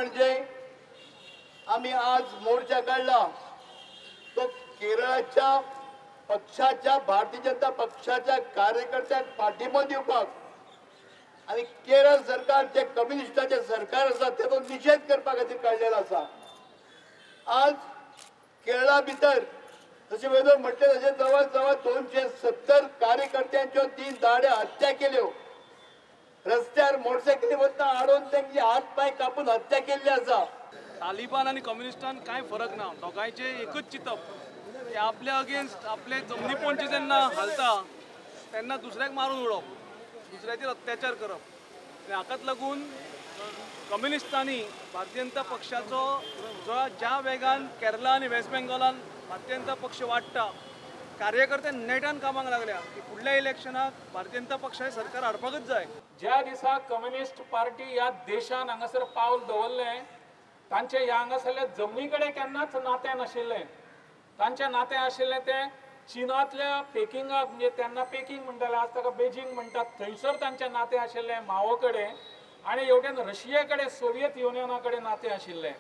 म्हणजे आमी आज मोर्चा काढला तो केरळाच्या पक्षाच्या भारतीय जनता पक्षाच्या कार्यकर्त्यांक पाठिंबो दिवपाक आनी केरळ सरकार जे कम्युनिस्टाचे सरकार आसा तेजो निशेध करपा खातीर काडलेलो आसा। आज केरळा भितर जशें वेदोर म्हटलें तशें जवळ जवळ 270 कार्यकर्त्यांच्यो 3 दाड्या हत्या केल्यो, रस्त्यार मोटरसायकली वतना आडोवन तांचे हात पांय कापून हत्या केल्ली आसा। तालिबान आनी कम्युनिस्टान कांय फरक ना, दोगांयचें एकूच चिंतप की आपल्या अगेन्स्ट आपले जमनीपोणचे जेन्ना हालता तेन्ना दुसऱ्याक मारून उडोवप, दुसऱ्याचेर अत्याचार करप। आनी हाकाच लागून कम्युनिस्टांनी भारतीय जनता पक्षाचो जो ज्या वेगान केरला आनी वेस्ट बेंगॉलान भारतीय जनता पक्ष वाडटा, कार्यकर्ते नेटान कामाक लागल्या की फुडल्या इलेक्शनाक भारतीय जनता पक्षाचें सरकार हाडपाकच जाय। ज्या दिसा कम्युनिस्ट पार्टी ह्या देशान हांगासर पावल दवरलें तांचें ह्या हांगासरल्या जमनी कडेन केन्नाच नातें नाशिल्लें। तांचें नातें आशिल्लें तें चिनांतल्या पेकिंगाक, म्हणजे तेन्ना पेकिंग म्हणटाले, आज ताका बेजिंग म्हणटात, थंयसर तांचें नातें आशिल्लें माओ कडेन आनी हेवटेन रशिये कडेन, सोवियत युनियना कडेन नातें आशिल्लें।